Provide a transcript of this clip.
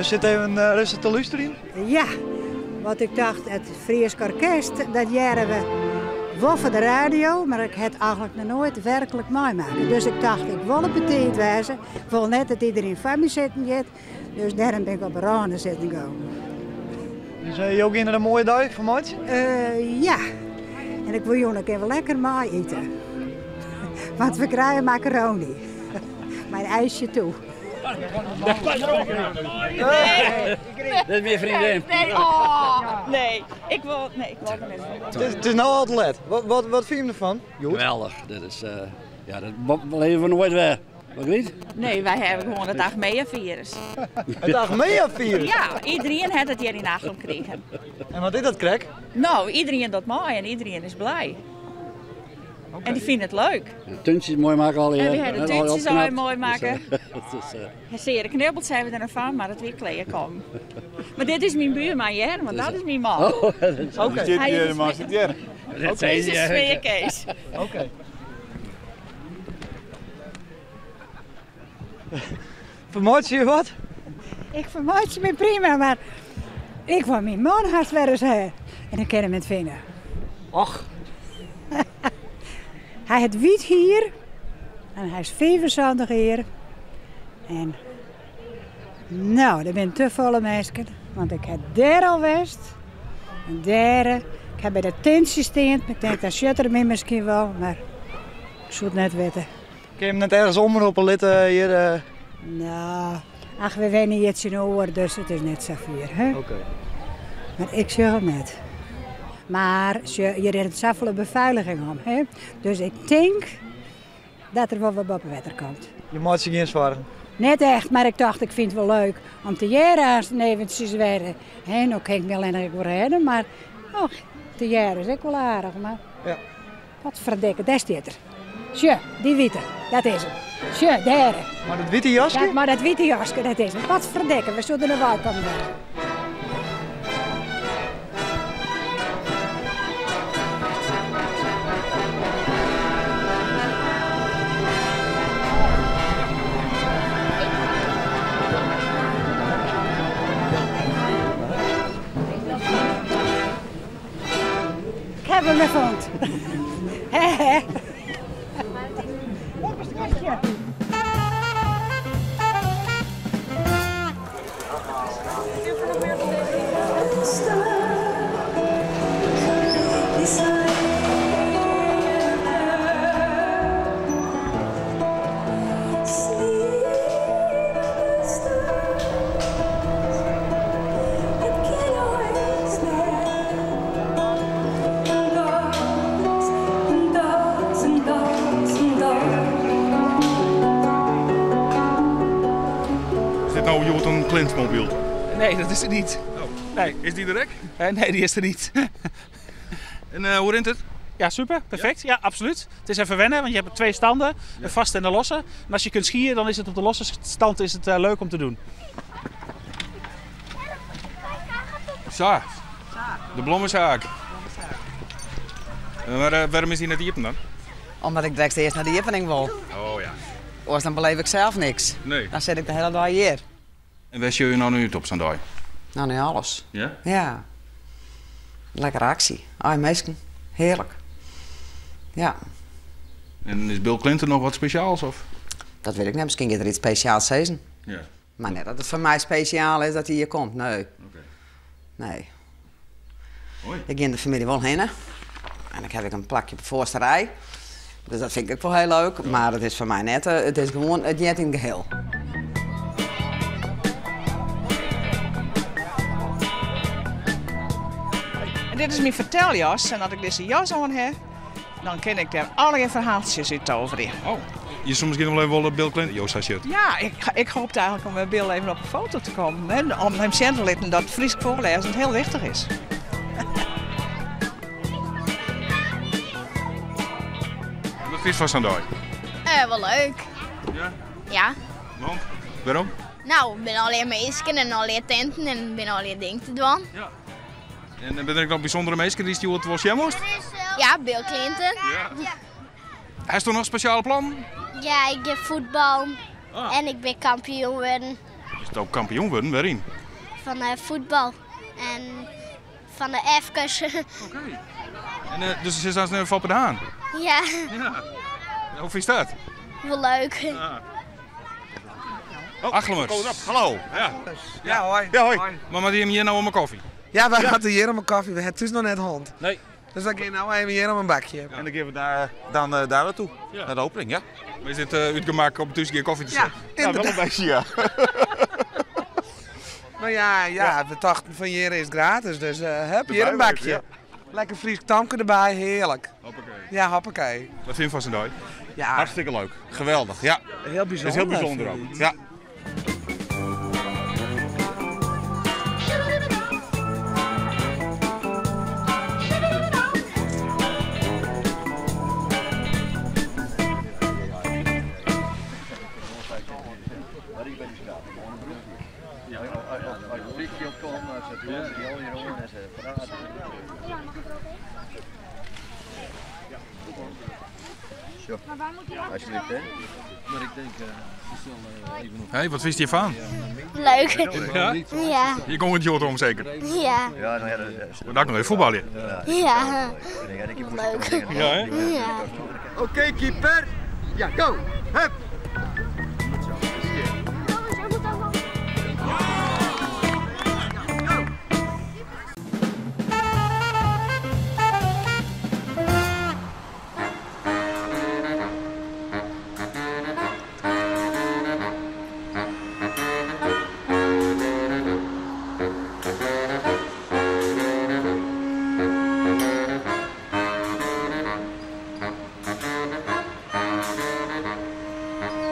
We sitte even eh, rêstich te lústerjen. Ja, want ik tocht, it Frysk Orkest, dat hearre we wol foar de radio, mar ik ha it eigenlik noch noait werklik meimakke. Dus ik tocht, ik wol op 'e tiid wêze, ik wol net dat iderien foar my sitten giet, dus dêrom bin ik op 'e râne sitten gien. Dus eh, jo geane der in moaie dei fan meitsjen? Eh, ja, en ik wol jûn ek even lekker mei-ite. Want we krije makarony. Mei in ijsje toe. Dit is myn freondin. Nee, oh, nee. Ik wol, nee, ik wol der net fan. It is no al te let. Wat, wat, wat fine je derfan? Geweldich. Dit is, uh, ja, dat beleve we noait wer. Margriet? Nee, wy hawwe gewoan it Achmea-firus. It Achmea-firus? Ja, iderien hat it hjir yn Achlum krigen. En wat is dat krekt? No, iderien docht mei en iderien is blij. En dy fine it leuk. De túntsjes moai makke allegear. En we hawwe de túntsjes allegear moai makke. Eh, Seare knibbels hawwe we der noch fan, mar it wie klear kommen. Mar dit is myn buorman hear, want dat is myn man. Oh, Oké. Hy is in smearkees. Oké. Fermeitsje je wat? Ik fermeitsje my prima, mar ik wol myn man hast wer ris ha. En ik kin him net fine. Och. Hy hat wyt hier en hy is 75 jier. En no, der binne te folle minsken, want ik ha dêr al west en dêr. Ik ha by dat tintsje stean, ik tink dan sjocht er my miskien wol, mar ik soe it net witte. Kin je him net ergens omroppe litte hjir? Eh? No, ach, we wenje hjir tsjinoer, dus it is net sa fier. Hè? Oké. Mar ik sjoch him net. Mar sjoch, hjir is safolle befeiliging om. Hè? Dus ik tink dat er wol wat boppe wetter komt. Je meitsje gjin soargen? Net echt, mar ik tocht ik fyn it wol leuk om te hearren as it eventsjes wer. Hè, no kin ik my allinnich ek wol rêde, mar och, te hearren is ek wol aardich. Mar ja. Wat ferdikke, dêr stiet er. Sjoch, dy wite, dat is him. Sjoch, dêr. Mei dat wite jaske? Dat, mei dat wite jaske, dat is him. Wat ferdikke, we soene der wei komme wurde. Ik heb hem fûn. Hè, hè. Is dit no hjoed in Clintmobyl? Nee, dat is it net. Oh. Nee. Is dy der ek? Nee, dy is der net. En eh, hoe rint it? Ja, super. Perfect. Ja, absoluut. Het is even wennen, want je hebt twee standen. Een vaste en een losse. En als je kunt skiën, dan is het op de losse stand is het, eh, leuk om te doen. Sa, de blommesaak. Maar eh, wêrom is dy net iepen dan? Omdat ik direkt earst nei de iepening wol. Oh ja. Oars dan beleef ik sels niks. Nee. Dan sit ik de hiele dei hjir. En wêr sjogge je no nei út op sa'n dei? No, nei alles. Ja? Ja. Lekkere aksje. Ai, minsken. Hearlik. Ja. En is Bill Clinton noch wat spesjaals? Of? Dat wit ik net. Miskien giet er yts spesjaals sizzen. Ja. Mar net dat it foar my spesjaal is dat hy hjir komt. Nee. Oké. Nee. Hoi. Ik gean de famylje wol hinne. En ik ha ek in plakje op de foarste rij. Dus dat fyn ik ek wol hiel leuk. Mar it is foar my net, eh, it is gewoan, it heart yn it gehiel. En dit is myn ferteljas. En as ik dizze jas oan ha, dan kin ik dêr allegear ferhaaltsjes út toverje. Oh, je soe miskien wol even wolle Bill Clinton jo sa sjocht. Ja, ik, ik hoopte eigenlik om met Bill even op een foto te kommen. Hè, om him sjen te litten dat Frysk foarlêzen hiel wichtich is. Wat fynst fan sa'n dei? Eh, wol leuk. Ja? Ja. Want? Wêrom? No, der binne allegear minsken en allegear tinten en der binne allegear dingen te dwaan. Ja. En binne der ek noch bysûndere minsken dy'tst hjoed wol sjen wolst? Ja, Bill Clinton. Ja. Hast do noch spesjale plannen? Ja, ik gean fuotbaljen Ah. en ik bin kampioen wurden. Sto kampioen wurden, wêryn? Fan fuotbal en fan de efkes. Oké. En dus se is aanst nei Foppe de Haan? Ja. Ja. Hoe fynst dat? Wol leuk. Oh, Achlumers. Hallo. Ja. Ja, hoi. Ja, hoi. Maar moatte jim hjir no om 'e kofje? Ja, wy moatte hjir om 'e kofje. We ha thús noch net hân. Nee. Dus wy gean no even hjir om in bakje. En dan gean we daar, dan daar naartoe, Ja. naar de opening, ja. Maar is dit út gemak om thús gjin kofje te Ja, setten? Ja, wel een beetje, ja. Maar ja, ja, we dachten van hier is het gratis, dus hup, hier een Erbij bakje. ja. Lekker Fries tamke erbij, heerlijk. Hoppakee. Ja, hoppakee. Wat vind je van zo'n dag? Ja. Hartstikke leuk, geweldig, ja. Heel bijzonder. Het is heel bijzonder vind ook, ik. ja. Alsjeblieft, hè. Maar ik denk, ze zullen even nog... Hé, wat wist je ervan? Leuk. Ja? Ja. Je komt het jood om zeker? Ja. Ja, nou ja, dat is... Maar daar nog even voetballen. Ja. Leuk. Ja, hè? Ja. Oké, keeper. Ja, go. Hup. Thank